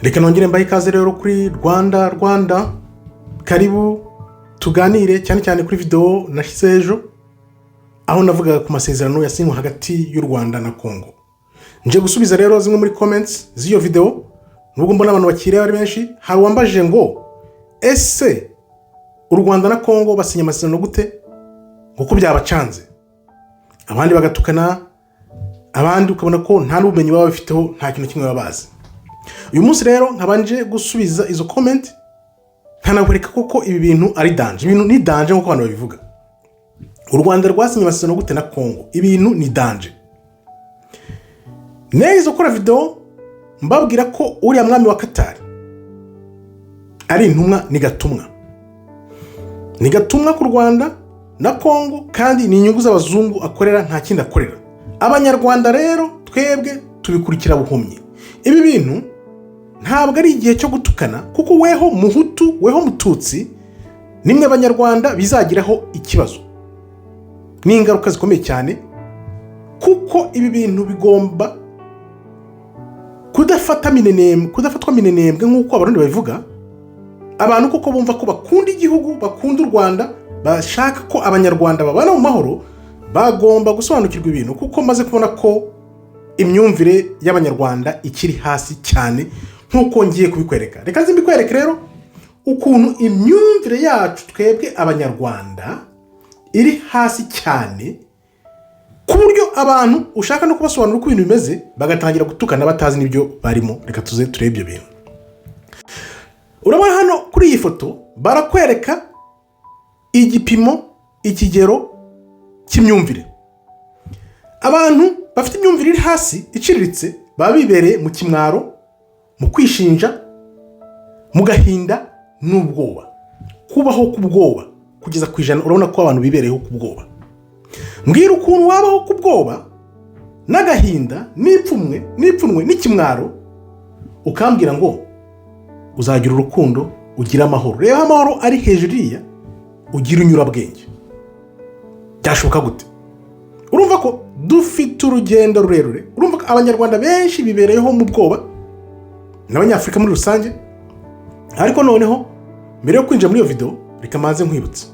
Reka nongere mbahe ikaze rero kuri Rwanda Rwanda. Karibu tuganire, cyane cyane kuri videwo nashyize ejo, aho navugaga ku masezerano yasinywe hagati y'u Rwanda na Congo. Nje gusubiza rero zimwe muri comments z'iyo videwo, nubwo mbona abantu bakireba ari benshi. Hari uwambajije ngo: "Ese u Rwanda na Congo basinya amasezerano gute?" Kuko byabacanze, abandi bagatukana, abandi ukabona ko nta n'ubumenyi baba bafiteho, nta kintu kimwe baba bazi. Uyu munsi rero nkaba nje gusubiza izo comment, nkanakwereka koko ibi bintu ari danger. Ibintu ni danger nk'uko abantu babivuga. U Rwanda rwasinye amasezerano gute na Congo? Ibintu ni danger. Neza gukora videwo mbabwira ko uriya mwami wa Katari ari intumwa, ni gatumwa, ni gatumwa ku Rwanda na Congo, kandi ni inyungu z'abazungu akorera, nta kindi akorera. Abanyarwanda rero twebwe tubikurikira buhumyi. Ibi bintu ntabwo ari igihe cyo gutukana, kuko weho Muhutu, weho Mututsi, nimwe Abanyarwanda bizagiraho ikibazo n'ingaruka zikomeye cyane, kuko ibi bintu bigomba kudafata minenembwe, kudafatwa minenembwe nk'uko Abarundi babivuga. Abantu kuko bumva ko bakunda igihugu, bakunda u Rwanda, bashaka ko Abanyarwanda babana mu mahoro, bagomba gusobanukirwa ibintu, kuko maze kubona ko imyumvire y'Abanyarwanda ikiri hasi cyane, nk'uko ngiye kubikwereka. Reka nzi mbikwereke rero ukuntu imyumvire yacu twebwe Abanyarwanda iri hasi cyane, ku buryo abantu ushaka no kubasobanurira uko ibintu bimeze bagatangira gutukana batazi n'ibyo barimo. Reka tuze turebe ibyo bintu. Urabona hano kuri iyi foto barakwereka igipimo, ikigero cy'imyumvire. Abantu bafite imyumvire iri hasi, iciriritse, baba bibereye mu kimwaro, mu kwishinja, mu gahinda n'ubwoba, kubaho ku bwoba kugeza ku 100. Urabona ko abantu bibereyeho ku bwoba. Mbwira ukuntu wabaho ku bwoba n'agahinda n'ipfunwe n'ikimwaro, ukambwira ngo uzagira urukundo, ugire amahoro. Reba amahoro ari hejuru iriya, ugira unyurabwenge, byashoboka gute? Urumva ko dufite urugendo rurerure. Urumva ko Abanyarwanda benshi bibereyeho mu bwoba, n'Abanyafurika muri rusange. Ariko noneho mbere yo kwinjira muri iyo videwo, reka mbanze nkwibutse,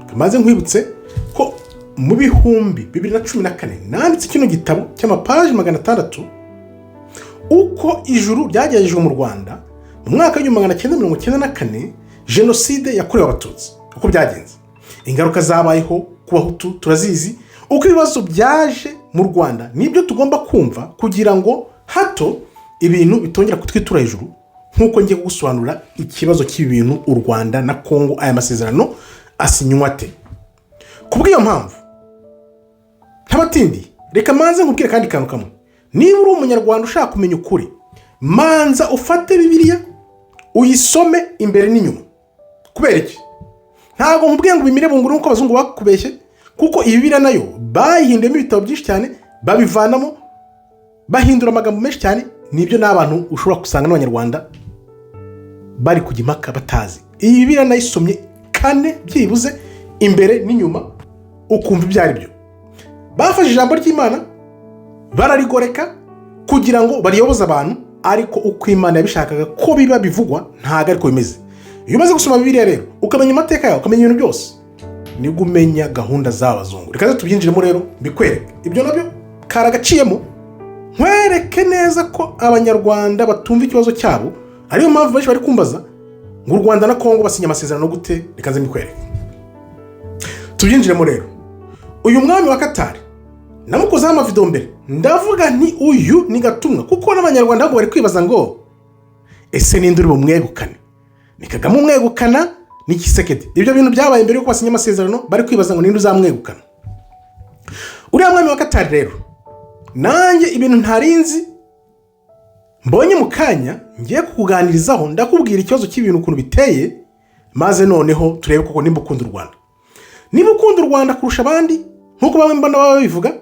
reka mbanze nkwibutse ko mu 2014 nanditse kino gitabo cy'amapaji 600, uko ijuru ryageragejwe mu Rwanda mu mwaka w'1994, Jenoside yakorewe Abatutsi, uko byagenze, ingaruka zabayeho ku Bahutu turazizi, uko ibibazo byaje mu Rwanda. Nibyo tugomba kumva kugira ngo hato ibintu bitongera kutwitura hejuru, nk'uko ngiye kugusobanurira ikibazo cy'ibi bintu, u Rwanda na Congo, aya masezerano asinywa ate. Ku bw'iyo mpamvu ntabatindi, reka manze nkubwire kandi kantu kamwe. Niba uri Umunyarwanda ushaka kumenya ukuri, manza ufate Bibiliya uyisome imbere n'inyuma. Kubera iki? Ntabwo nkubwiye ngo ubimire bunguri nk'uko abazungu bakubeshye, kuko iyi Bibiliya nayo bayihinduyemo ibitabo byinshi cyane, babivanamo, bahindura amagambo menshi cyane. Nibyo n'abantu ushobora gusanga n'Abanyarwanda bari kujya impaka batazi. Iyi Bibiliya nayisomye kane byibuze, imbere n'inyuma, ukumva ibyo ari byo. Bafashe ijambo ry'Imana bararigoreka kugira ngo bariyoboze abantu, ariko uko Imana yabishakaga ko biba bivugwa ntabwo ariko bimeze. Iyo umaze gusoma Bibiliya rero, ukamenya amateka yawe, ukamenya ibintu byose, nibwo umenya gahunda z'abazungu. Reka tubyinjiremo rero, mbikwereke ibyo nabyo karagaciyemo, nkwereke neza ko Abanyarwanda batumva ikibazo cyabo. Ariyo mpamvu benshi bari kumbaza ngo: "U Rwanda na Congo basinya amasezerano gute?" Reka nze mbikwereke, tubyinjiremo rero. Uyu mwami wa Katari namukozeho amavidewo mbere, ndavuga nti uyu ni gatumwa, kuko n'Abanyarwanda ahubwo bari kwibaza ngo: "Ese ninde uri bumwegukane? Ni Kagame umwegukana? Ni Tshisekedi?" Ibyo bintu byabaye mbere y'uko basinya amasezerano, bari kwibaza ngo: "Ninde uzamwegukana?" Uriya mwami wa Katari rero, nanjye ibintu ntarinzi mbonye mu kanya ngiye kukuganirizaho, ndakubwira ikibazo cy'ibintu ukuntu biteye, maze noneho turebe koko nimba ukunda u Rwanda, niba ukunda u Rwanda kurusha abandi nk'uko bamwe mbona baba babivuga,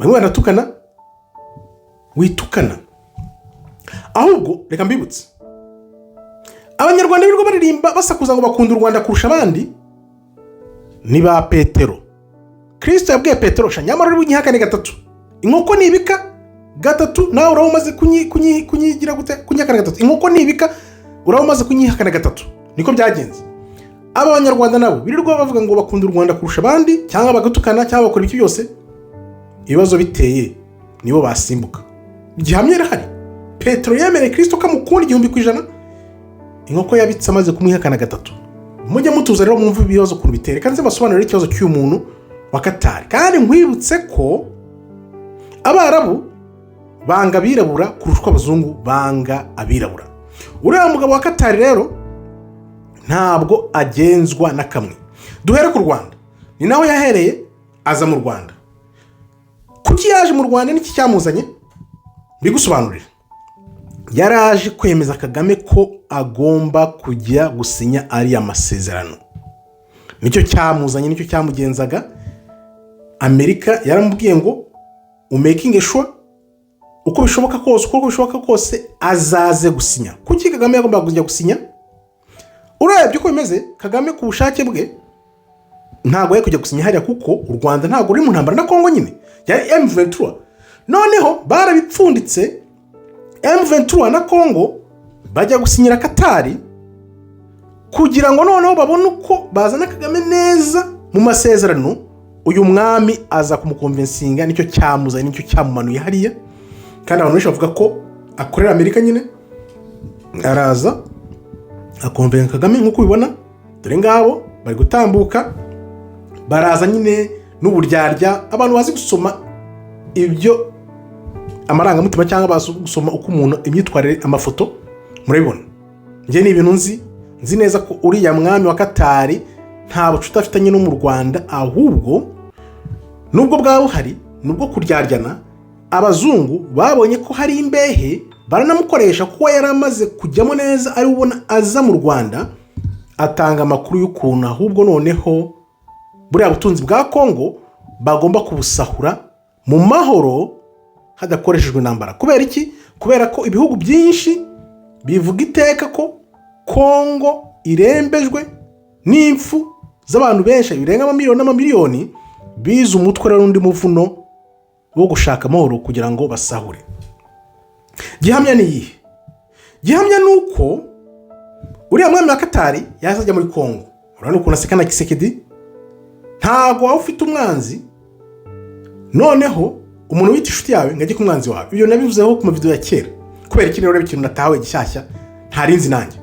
bamwe baratukana. Witukana ahubwo. Reka mbibutse, Abanyarwanda birirwa baririmba basakuza ngo bakunda u Rwanda kurusha abandi ni ba Petero. Kirisito yabwiye Petero: "Sha, nyamara uri bunyihakane gatatu, inkoko nibika Gatatu nawe uraba umaze kunyigira gute? Kunyihakana gatatu. Inkoko nibika, uraba umaze kunyihakana gatatu. Niko byagenze. Aba Banyarwanda nabo birirwa bavuga ngo bakunda u Rwanda kurusha abandi, cyangwa bagatukana, cyangwa bakora ibiki byose, ibibazo biteye nibo basimbuka. Gihamya irahari: Petero yemereye Kirisito ko amukunda 1000%, inkoko yabitse amaze kumwihakana gatatu. Mujye mutuza rero mwumve ibibazo ukuntu biteye. Reka nze mbasobanurire ikibazo cy'uyu muntu wa Katari. Kandi nkwibutse ko Abarabu banga abirabura kurusha uko abazungu banga abirabura. Uriya mugabo wa Katari rero ntabwo agenzwa na kamwe. Duhere ku Rwanda, ni naho yahereye aza mu Rwanda. Kuki yaje mu Rwanda? N'iki cyamuzanye? Mbigusobanurire. Yaraje kwemeza Kagame ko agomba kujya gusinya ariya masezerano. Nicyo cyamuzanye, nicyo cyamugenzaga. Amerika yaramubwiye ngo umakinge sure uko bishoboka kose, uko bishoboka kose azaze gusinya. Kuki Kagame yagombaga kujya gusinya? Urebye uko bimeze, Kagame ku bushake bwe ntabwo yari kujya gusinya hariya, kuko u Rwanda ntabwo ruri mu ntambara na Kongo nyine, yari M23. Noneho barabipfunditse, M23 na Kongo bajya gusinyira Katari kugira ngo noneho babone uko bazana Kagame neza mu masezerano. Uyu mwami aza kumuconvincinga, nicyo cyamuzanye, nicyo cyamumanuye hariya. Kandi abantu benshi bavuga ko akorera Amerika nyine. Araza aconvinca Kagame nk'uko ubibona. Dore ngabo bari gutambuka, baraza nyine n'uburyarya. Abantu bazi gusoma ibyo amarangamutima cyangwa bazi gusoma uko umuntu imyitwarire, amafoto, murabibona. Njye ni ibintu nzi, nzi neza ko uriya mwami wa Katari nta bucuti afitanye no mu Rwanda, ahubwo nubwo bwaba buhari nubwo kuryaryana. Abazungu babonye ko hari imbehe, baranamukoresha kuko yari amaze kujyamo neza, ari ubona aza mu Rwanda atanga amakuru y'ukuntu ahubwo noneho buriya butunzi bwa Kongo bagomba kubusahura mu mahoro hadakoreshejwe intambara. Kubera iki? Kubera ko ibihugu byinshi bivuga iteka ko Kongo irembejwe n'impfu z'abantu benshi birenga amamiliyoni n'amamiliyoni. Bize umutwe rero undi muvuno wo gushaka amahoro kugira ngo basahure. Gihamya ni iyihe? Gihamya ni uko uriya mwami wa Katari yaza ajya muri Kongo. Urabona ukuntu aseka na Tshisekedi. Ntabwo waba ufite umwanzi, noneho umuntu wita inshuti yawe ngo ajye ku mwanzi wawe. Ibyo nabivuzeho ku mavideo ya kera. Kubera iki rero? Ureba ikintu natawe gishyashya ntarinzi nanjye.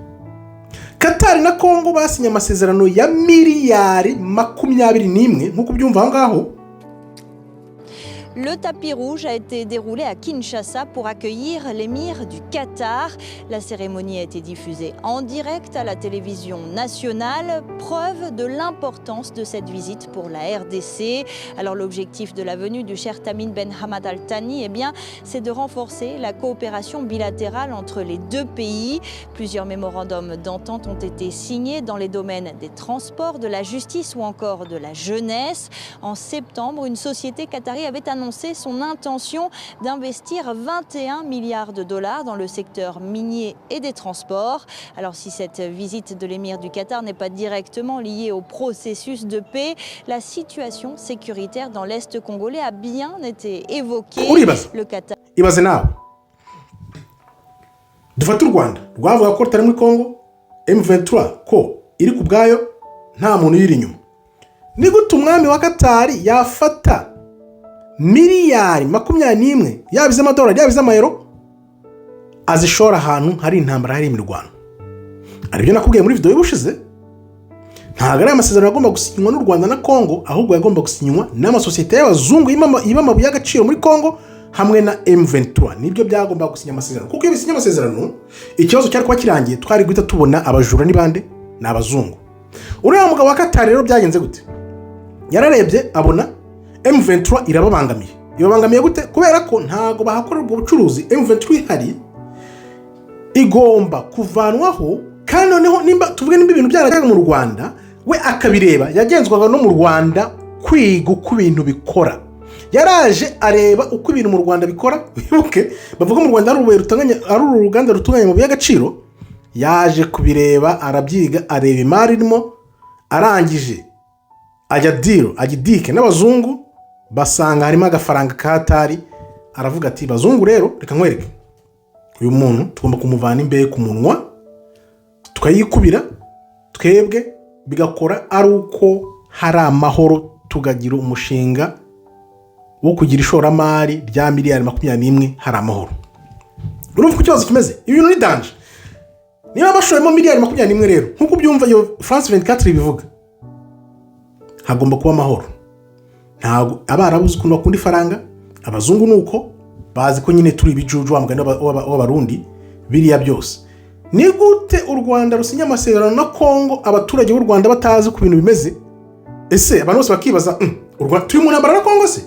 Katari na Kongo basinye amasezerano ya miliyari 21, nk'uko ubyumva aho ngaho. Le tapis rouge a été déroulé à Kinshasa pour accueillir l'émir du Qatar. La cérémonie a été diffusée en direct à la télévision nationale, preuve de l'importance de cette visite pour la RDC. Alors l'objectif de la venue du cheikh Tamim Ben Hamad Al Thani, eh bien, c'est de renforcer la coopération bilatérale entre les deux pays. Plusieurs mémorandums d'entente ont été signés dans les domaines des transports, de la justice ou encore de la jeunesse. En septembre, une société qatari avait annoncé son intention d'investir 21 milliards de dollars dans le secteur minier et des transports. Alors si cette visite de l'émir du Qatar n'est pas directement liée au processus de paix, la situation sécuritaire dans l'Est congolais a bien été évoquée. Uribaza. Le Qatar Ibaze nawe, dufate u Rwanda rwavuga ko rutari muri Kongo, M23 ko iri ku bwayo, nta muntu uyiri inyuma. Ni gute umwami wa Katari yafata miliyari 21, yaba iz'amadolari, yaba iz'amayero, azishora ahantu hari intambara, hari imirwano? Aribyo nakubwiye muri video y'ubushize. Ntabwo ari amasezerano agomba gusinywa n'u Rwanda na Kongo, ahubwo yagomba gusinywa n'amasosiyete y'abazungu yiba amabuye y'agaciro muri Kongo hamwe na M23. Nibyo byagomba gusinya amasezerano, kuko iyo bisinya amasezerano ikibazo cyari kuba kirangiye, twari guhita tubona abajura ni bande? Ni abazungu. Uriya mugabo wa Katari rero byagenze gute? Yararebye abona M23 irababangamiye. Ibabangamiye gute? Kubera ko ntabwo bahakorera ubwo bucuruzi M23 ihari. Igomba kuvanwaho. Kandi noneho nimba tuvuge nimba ibintu byarajyaga mu Rwanda, we akabireba, yagenzwaga no mu Rwanda kwiga uko ibintu bikora. Yaraje areba uko ibintu mu Rwanda bikora. Wibuke bavuga mu Rwanda hari urubuye rutunganya, ari uruganda rutunganya amabuye y'agaciro. Yaje kubireba, arabyiga, areba imari irimo. Arangije ajya deal, ajya idike n'abazungu, basanga harimo agafaranga ka hatari. Aravuga ati: "Bazungu rero, reka nkwereke, uyu muntu tugomba kumuvana imbehe ku munwa, tukayikubira twebwe, bigakora ari uko hari amahoro, tukagira umushinga wo kugira ishoramari rya miliyari 21 hari amahoro." Urumva uko ikibazo kimeze? Ibintu ni danger. Niba bashoyemo miliyari 21 rero, nk'uko ubyumva iyo France 24 ibivuga, hagomba kuba amahoro. Ntabwo Abarabu uzi ukuntu bakunda ifaranga, abazungu ni uko bazi ko nyine turi ibijuju, wa mugani w'Abarundi. Biriya byose, ni gute u Rwanda rusinya amasezerano na Kongo abaturage b'u Rwanda batazi uko ibintu bimeze? Ese abantu bose bakibaza, u Rwanda turi mu ntambara na Kongo se?"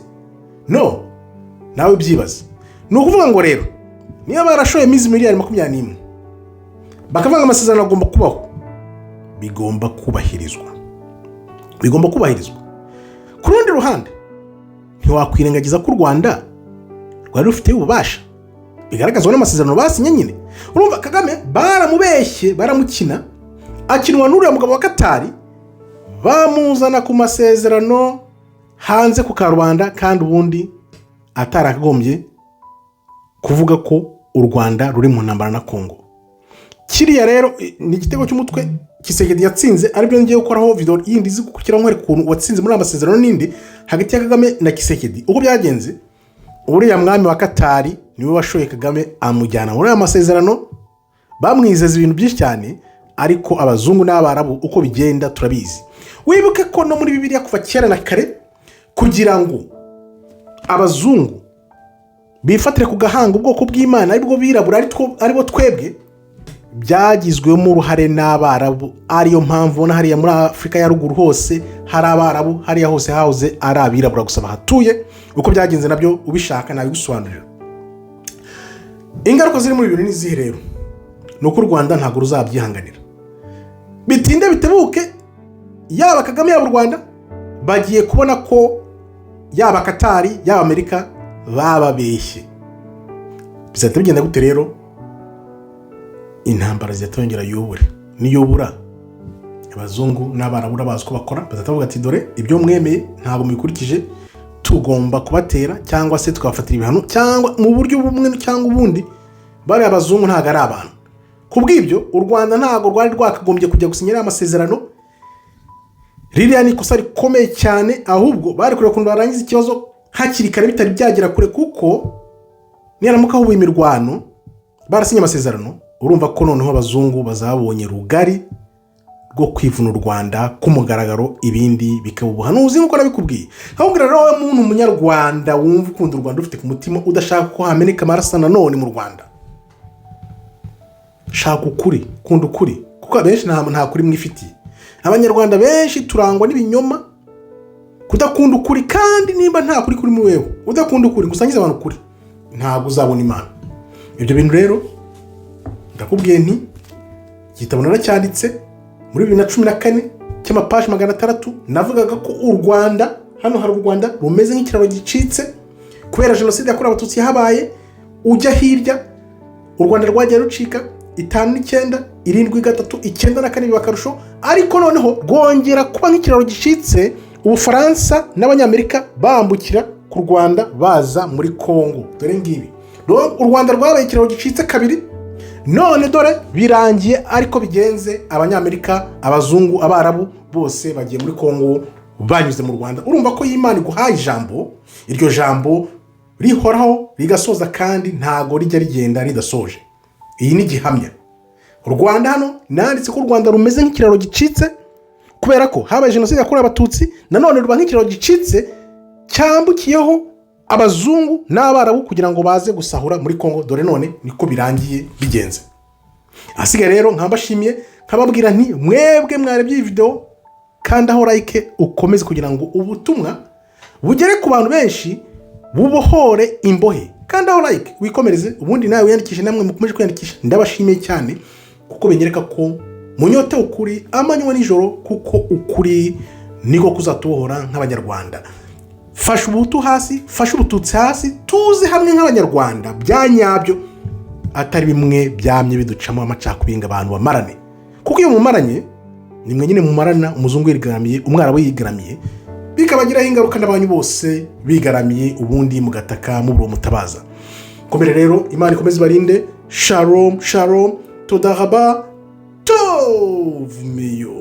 No nawe byibaze. Ni ukuvuga ngo rero niba barashoyemo izi miliyari 21, bakavuga ngo amasezerano agomba kubaho, bigomba kubahirizwa, bigomba kubahirizwa. Ku rundi ruhande, ntiwakwirengagiza ko u Rwanda rwari rufite ububasha bigaragazwa n'amasezerano basinye nyine. Urumva Kagame baramubeshye, baramukina, akinwa n'uriya mugabo wa Katari, bamuzana ku masezerano hanze ku karubanda, kandi ubundi atarakagombye kuvuga ko u Rwanda ruri mu ntambara na Kongo. Kiriya rero ni igitego cy'umutwe Tshisekedi yatsinze, aribyo ngiye gukoraho video yindi izi gukurikiraho, nkwereka ukuntu watsinze muri aya masezerano n'indi hagati ya Kagame na Tshisekedi, uko byagenze. Uriya mwami wa Katari niwe washoye Kagame, amujyana muri aya masezerano, bamwizeza ibintu byinshi cyane, ariko abazungu n'Abarabu uko bigenda turabizi. Wibuke ko no muri Bibiliya kuva kera na kare, kugira ngo abazungu bifatire ku gahanga ubwoko bw'Imana, aribwo birabura, aribo twebwe, byagizwemo uruhare n'Abarabu. Ariyo mpamvu ubona hariya muri Afurika ya ruguru hose hari Abarabu, hariya hose hahoze ari abirabura gusa bahatuye. Uko byagenze nabyo ubishaka nabigusobanurira. Ingaruka ziri muri ibi bintu ni izihe rero? Ni uko u Rwanda ntabwo ruzabyihanganira. Bitinde bitebuke, yaba Kagame, yaba u Rwanda, bagiye kubona ko yaba Katari, yaba Amerika bababeshye. Bizahita bigenda gute rero? Intambara zihita yongera yubure. Niyubura, abazungu n'Abarabura bazi uko bakora, bazahita bavuga ati: "Dore ibyo mwemeye ntabwo mubikurikije, tugomba kubatera cyangwa se tukabafatira ibihano, cyangwa mu buryo bumwe cyangwa ubundi." Bariya abazungu ntabwo ari abantu. Ku bw'ibyo, u Rwanda ntabwo rwari rwakagombye kujya gusinya ariya masezerano. Ririya ni ikosa rikomeye cyane. Ahubwo bari kureba ukuntu barangiza ikibazo hakiri kare, bitari byagera kure, kuko niharamuka hubuye imirwano barasinye amasezerano, urumva ko noneho abazungu bazabonye rugari rwo kwivuna u Rwanda ku mugaragaro, ibindi bikaba ubuhanuzi nk'uko nabikubwiye. Nkabubwira rero, wowe muntu umunyarwanda wumva ukunda u Rwanda, ufite ku mutima udashaka ko hameneka amaraso nanone mu Rwanda, shaka ukuri, kunda ukuri, kuko abenshi nta kuri mwifitiye. Abanyarwanda benshi turangwa n'ibinyoma, kudakunda ukuri. Kandi nimba nta kuri kuri muri wewe, udakunda ukuri ngo usangize abantu ukuri, ntabwo uzabona Imana. Ibyo bintu rero ndakubwiye nti igitabo naracyanditse muri 2014 cy'amapaji 600. Navugaga ko u Rwanda, hano hari u Rwanda rumeze nk'ikiraro gicitse kubera jenoside yakorewe Abatutsi yahabaye. Ujya hirya, u Rwanda rwagiye rucika 59, 73, 94, biba akarusho, ariko noneho rwongera kuba nk'ikiraro gicitse, Ubufaransa n'Abanyamerika bambukira ku Rwanda baza muri Kongo. Dore ngibi, u Rwanda rwabaye ikiraro gicitse kabiri. None dore birangiye ariko bigenze, Abanyamerika, abazungu, Abarabu bose bagiye muri Kongo banyuze mu Rwanda. Urumva ko iyo Imana iguhaye ijambo, iryo jambo rihoraho rigasoza, kandi ntago rijya rigenda ridasoje. Iyi ni gihamya. U Rwanda, hano nanditse ko u Rwanda rumeze nk'ikiraro gicitse kubera ko habaye jenoside yakorewe Abatutsi, nanone ruba nk'ikiraro gicitse cyambukiyeho abazungu n'Abarabu kugira ngo baze gusahura muri Kongo. Dore none niko birangiye bigenze. Ahasigaye rero nkabashimiye, nkababwira nti mwebwe mwarebye iyi videwo, kandi aho like ukomeze kugira ngo ubutumwa bugere ku bantu benshi, bubohore imbohe. Kandi aho like wikomereze, ubundi nawe wiyandikishe. Namwe mukomeje kwiyandikisha, ndabashimiye cyane, kuko binyereka ko munyote ukuri amanywa nijoro, kuko ukuri niko kuzatubohora nk'Abanyarwanda. Fasha Ubuhutu hasi, fasha Ubututsi hasi, tuze hamwe nk'Abanyarwanda bya nyabyo, atari bimwe byamye biducamo amacakubiri ngo abantu bamarane. Kuko iyo mumaranye, nimwe nyine mumarana, umuzungu yigaramiye, Umwarabu yigaramiye, bigasigara ari Bikabagiraho ingaruka n'abanyu bose bigaramiye, ubundi mugataka mubura mutabaza. Komere rero, Imana ikomeze ibarinde. Shalom shalom, toda raba, tov meyo.